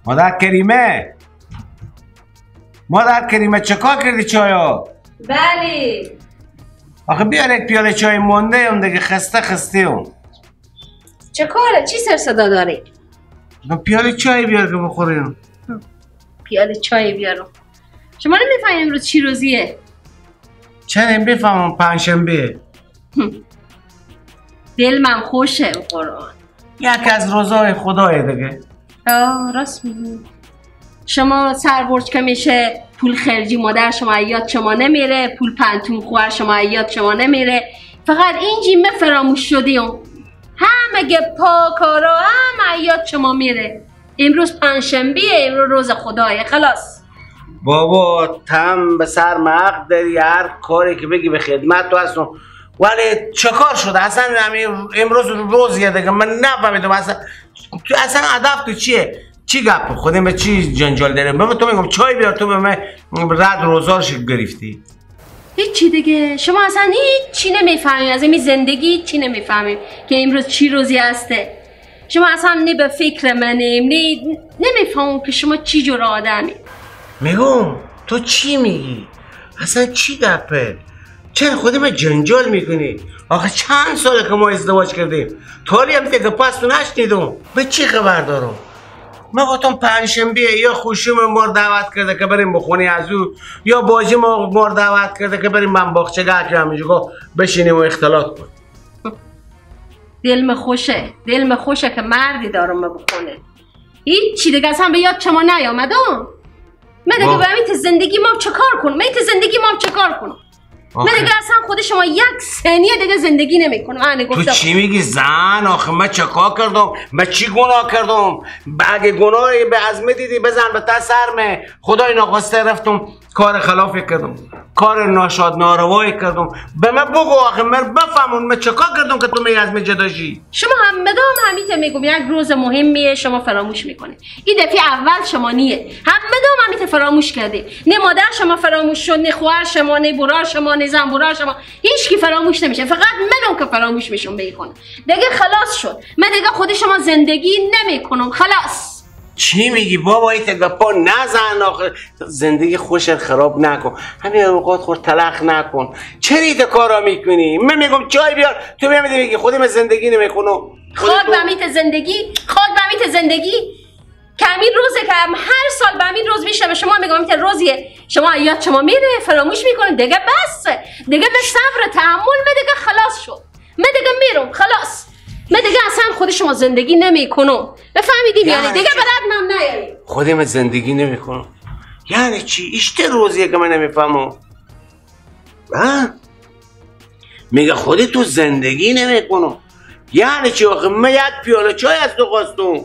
مادر کریمه، مادر کریمه چکار کردی چایو؟ بله آخه بیار یک پیاله چای مونده اون دیگه، خسته خسته اون. چه کاره؟ چی سر صدا داری؟ پیاله چای بیار که بخوریم. پیاله چای بیارم. شما نمیفهمی امروز چی روزیه؟ چرا بفهمم؟ پنجشنبه. دل من خوشه قرآن. یک از روزای خدای دیگه. آه راست میگی. شما سربرج که میشه پول خرجی مادر شما یاد شما نمیره، پول پنتون خواهر شما یاد شما نمیره، فقط این جیمه فراموش شدیم. همه پاکارا همه یاد شما میره. امروز پنجشنبه، امروز روز خدایه، خلاص. بابا تم به سر حق داری، هر کاری که بگی به خدمت تو هستم، ولی چه کار شده اصلا؟ امروز روزیه دیگه، من نفهمیدم اصلا اصلا هدف تو چیه؟ چی گپ خودم به چی جنجال داریم؟ بابا تو میگم چای بیار، تو به من رد روزارش گرفتی. هیچی دیگه، شما اصلا هیچی نمیفهمیم از این زندگی، هیچی نمیفهمیم که امروز چی روزی هسته. شما اصلا نه به فکر منیم، نه نمیفهمم که شما چی جور آدمی. میگم تو چی میگی؟ اصلا چی گپه؟ چرا خودم جنجال میکنی؟ آخه چند ساله که ما ازدواج کردیم تالی هم دیگه پس تو نشنیدم. به چی خبر دارم؟ ما گفتم پنجشنبه یا خوشیم ما دعوت کرده که بریم بخونی از او، یا باجی ما دعوت کرده که بریم من باغچه که همینجا بشینیم و اختلاط کنیم. دلم خوشه، دلم خوشه که مردی دارم بخونه. هیچ چی دیگه اصلا به یاد شما نیامدم. من دیگه به همین زندگی ما چه کار کنم؟ من زندگی ما چه کار کنم؟ من دیگه اصلا خود شما یک ثانیه دیگه زندگی نمیکنم. تو چی میگی زن؟ آخه من چه کار کردم؟ من چی گناه کردم؟ اگه گناهی به از دیدی بزن به تا سرمه. خدای ناخواسته رفتم کار خلافی کردم، کار ناشاد ناروایی کردم. به من بگو آخه من بفهمون من چه کار کردم که تو می از من جدا شی؟ شما هم مدام همیته میگم یک روز مهمیه، شما فراموش میکنه. این دفعه اول شما نیه، هم مدام همیته فراموش کرده. نه مادر شما فراموش شد، نه خواهر شما، نه برار شما، نه زن برار شما، هیچ کی فراموش نمیشه، فقط منم که فراموش میشم به خونه. دیگه خلاص شد، من دیگه خود شما زندگی نمیکنم، خلاص. چی میگی بابا؟ این گپا نزن آخه، زندگی خوشت خراب نکن، همین اوقات خور تلخ نکن. چرا این کارا میکنی؟ من میگم چای بیار، تو میگی میگی خودم زندگی نمیکنم. خاک به زندگی، خاک به زندگی که همین روزه که هر سال به همین روز میشه به شما میگم که روزیه، شما یاد شما میره فراموش میکنه دیگه، بس دیگه، به صبر تحمل من دیگه خلاص شد، من دیگه میرم خلاص، من دیگه اصلا خود شما زندگی نمیکنم. بفهمیدیم یعنی دیگه برات من نیاری خودم زندگی نمیکنم یعنی چی؟ ایشته روزیه که من نمیفهمم. ها میگه خودت تو زندگی نمیکنم یعنی چی؟ آخه من یک پیاله چای از تو خواستم.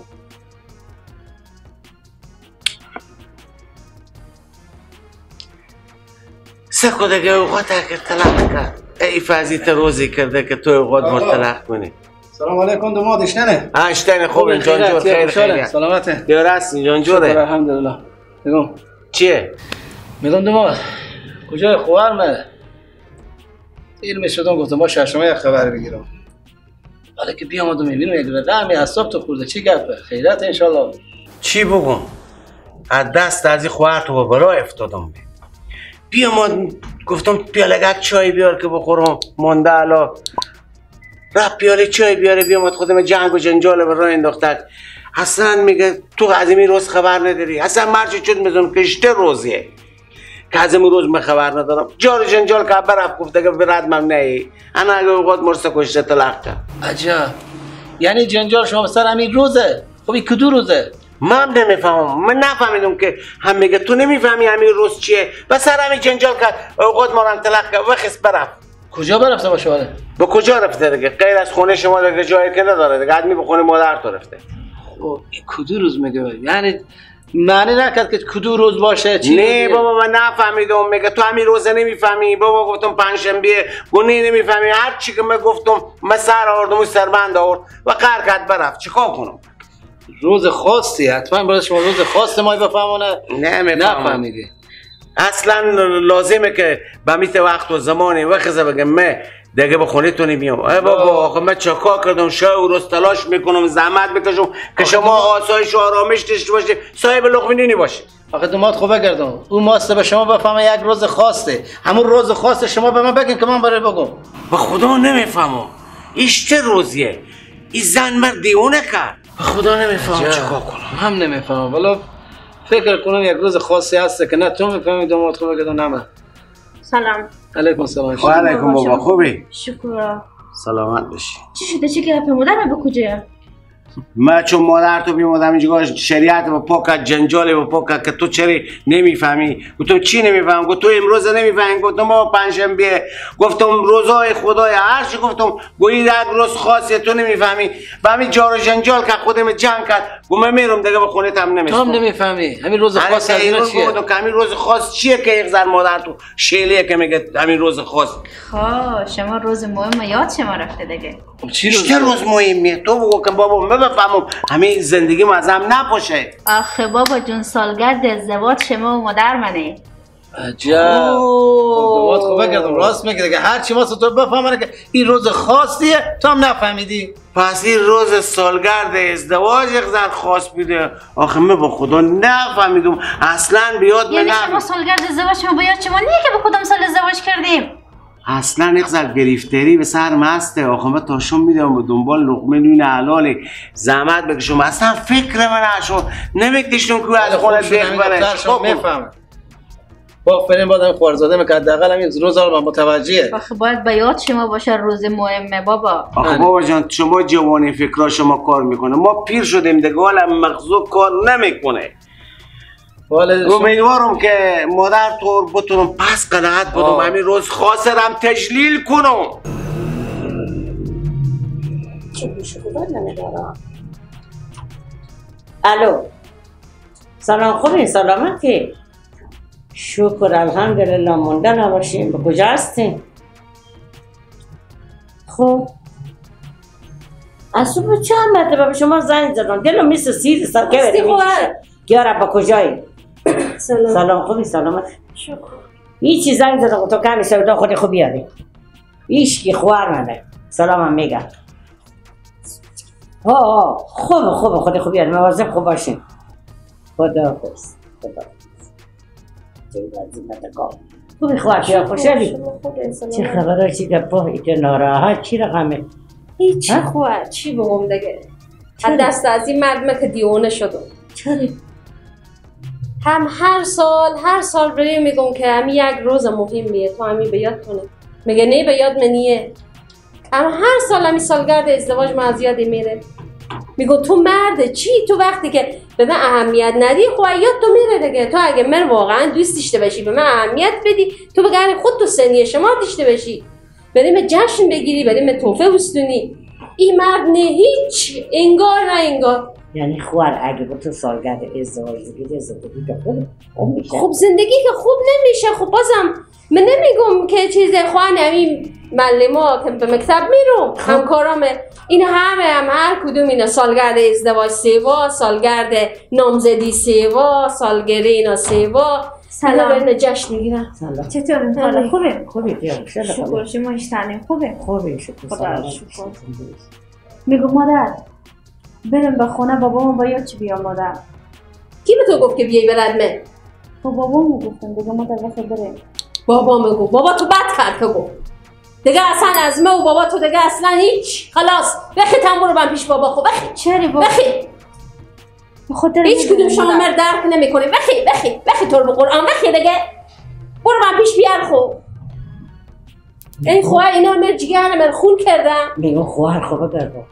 سکو دیگه اوقات اگر طلاق کرد ای فضیت روزی کرده که تو اوقات مرطلق کنی. سلام علیکم دماد اشتنه. اشتنه خوب جان جور خیر خیر سلامته. دیار هستین جان جوره. الحمدلله. میگم چیه؟ میگم دماد کجای خواهر من؟ علم شدم گفتم با ششمه یک خبر بگیرم. حالا که بیامدم میبینم یک رقمی حساب تو خورده. چی گپه؟ خیرت انشالله. چی بگم؟ از دست از این خواهر تو برای افتادم. بیامد گفتم پیاله چای بیار که بخورم مونده الا رفت پیاله چای بیاره بیامد خودم جنگ و جنجال به راه انداختک. اصلا میگه تو از این روز خبر نداری، اصلا مرچی چون میزنم کشته روزیه که از این روز من خبر ندارم. جار جنجال که برفت گفت دیگه به رد من نهی انا اگه اوقات مرسه کشته طلاق کرد. عجب، یعنی جنجال شما سر همین روزه؟ خب این کدو روزه؟ من نمیفهمم، من نفهمیدم که هم میگه تو نمیفهمی همین روز چیه و سر همین جنجال کرد اوقات ما رو طلاق کرد و خس برفت. کجا برفته با شما؟ به کجا رفته دیگه؟ غیر از خونه شما دیگه جایی که نداره دیگه، آدمی به خونه مادر تو رفته. خب این کدو روز میگه؟ یعنی معنی نکرد که کدو روز باشه چی؟ نه بابا من نفهمیدم. میگه تو همین روز نمیفهمی. بابا گفتم پنجشنبه، گونه نمیفهمی. هر چی که من گفتم من سر آوردم و سربند آورد و قهر کرد برفت. چیکار کنم؟ روز خاصی حتما برای شما روز خاص ما بفهمونه. نفهمیدی. اصلا لازمه که به میت وقت و زمانی وخزه بگم من دیگه به خونه تو نمیام. ای بابا آخه من چکا کردم، شب و روز تلاش میکنم، زحمت میکشم که شما آسایش و آرامش داشته باشید، صاحب لقمه نونی باشید. آخه دومات خوبه کردم او ماسته به شما بفهمه یک روز خواسته، همون روز خواسته شما به من بگین که من برای بگم. به خدا نمیفهمم ایش چه روزیه، این زن مر دیوونه کرد. به خدا نمیفهمم چیکار کنم. هم نمیفهمم والا، فکر کنم یک روز خاصی هست که نه تو میفهمی دومات خوبه کردم نه من. سلام. علیکم سلام. و علیکم بابا، خوبی؟ شکر. سلامت باشی. چی شده؟ چه گپ مادر به کجا؟ من چون مادر تو بیمادم اینجا شریعت و پاک جنجال و پاک که تو چرا نمیفهمی؟ گفتم چی نمیفهم؟ گفت تو امروز نمیفهمی. گفتم بابا پنجشنبه. گفتم روزای خدای هر چی گفتم، گویی یک روز خاصه تو نمیفهمی. و همین جار و جنجال که خودم جنگ کرد. گفتم من میرم دیگه به خونه تام نمیشم. تو هم نمیفهمی همین روز خاص از اینا چیه؟ گفتم که همین روز خاص چیه که یک زن مادر تو شیلیه که میگه همین روز خاص. خب شما روز مهم یاد شما رفته دیگه. چی روز مهمیه؟ تو بگو که بابا من بفهمم همین زندگی ما از هم نپاشه. آخه بابا جون سالگرد ازدواج شما و مادر منه. عجب. دومات خوبه کردم راست میگه دیگه، هر چی واسه تو بفهمه که این روز خاصیه تو هم نفهمیدی. پس این روز سالگرد ازدواج یک زن خاص بوده. آخه من با خدا نفهمیدم اصلا، بیاد من. یعنی شما سالگرد ازدواج شما با یاد شما نیه که با کدام سال ازدواج کردیم؟ اصلا یک ذره گرفتاری به سر مسته. آخه من تا شام میدم به دنبال لقمه نون حلال زحمت بکشم، اصلا فکر من نشو نمیکشم که از خونه دیخ بره. میفهمم با فرین بادم خوارزاده میکرد حداقل همین روز رو من متوجهه. آخه باید به یاد شما باشه روز مهمه بابا. آخه بابا جان شما جوانی فکرا شما کار میکنه، ما پیر شدیم دیگه، حالا مغزو کار نمیکنه. امیدوارم که مادر تو بتونم پس قناعت بدم، همین روز خاصرم تجلیل کنم. چه گوش خدا نمیدارم. الو سلام، خوبی؟ سلامتی؟ شکر الحمدلله، مونده نباشیم. به کجا هستیم؟ خب از صبح چند مرتبه به شما زنگ زدم، دلم مثل سیر سر که گیارم. با کجایی؟ سلام. سلام، خوبی؟ سلامت؟ شکر. هیچی زنگ زدم تو کمی سودا خودی خوب بیاری. هیچکی خوار منه. سلام هم میگم. ها خوب خوب خودی خوب بیاری، مواظب خوب باشین. خداحافظ. خداحافظ. خوبی خواهر یا خوشحالی؟ چه خبره؟ چی گپا؟ ایت ناراحت چی رقمه؟ هیچ خواهر چی بگم دیگه. از دست از این مردمه که دیوانه شدم. چرا؟ هم هر سال بریم میگم که همین یک روز مهمیه تو همین به یاد کنه، میگه نه به یاد منیه. اما هر سال همین سالگرد ازدواج ما از یاد میره. میگه تو مرد چی؟ تو وقتی که به من اهمیت ندی خب یاد تو میره دیگه. تو اگه من واقعا دوست داشته باشی به من اهمیت بدی، تو بگردی خود تو سنی شما داشته باشی، بریم جشن بگیری، بریم توفه بستونی. این مرد نه هیچ، انگار نه انگار. یعنی خوار اگه با تو سالگرد ازدواج بگیری زندگی که خوب میشه. خب زندگی که خوب نمیشه. خب بازم من نمیگم که چیز خوان همین معلما که به مکتب میرم همکارامه این همه هم هر کدوم اینا سالگرد ازدواج سیوا، سالگرد نامزدی سیوا، سالگرد اینا سیوا. سلام. جشن میگیرن. سلام. چطوری؟ حالا خوبه؟ خوبی شکر. شما هیچ خوبه؟ خوبه شکر. خدا شکر. میگم مادر برم به خونه بابامو با یاد چی بیام مادر؟ کی به تو گفت که بیای بردمه؟ با بابامو گفتم دیگه مادر بخیر بریم. بابامو گفت. بابا تو بد کرد که گفت. دیگه اصلا از ما و بابا تو دیگه اصلا هیچ. خلاص بخی تنبور رو پیش بابا خب بخی. چرا بابا؟ بخی. بخاطر هیچ کدوم شما مر درک نمیکنه. بخی بخی بخی تو رو قرآن بخی دیگه. برو من پیش بیار خو. این خواه اینا مر جگر مر خون کردم. میگم خواهر خوبه بابا.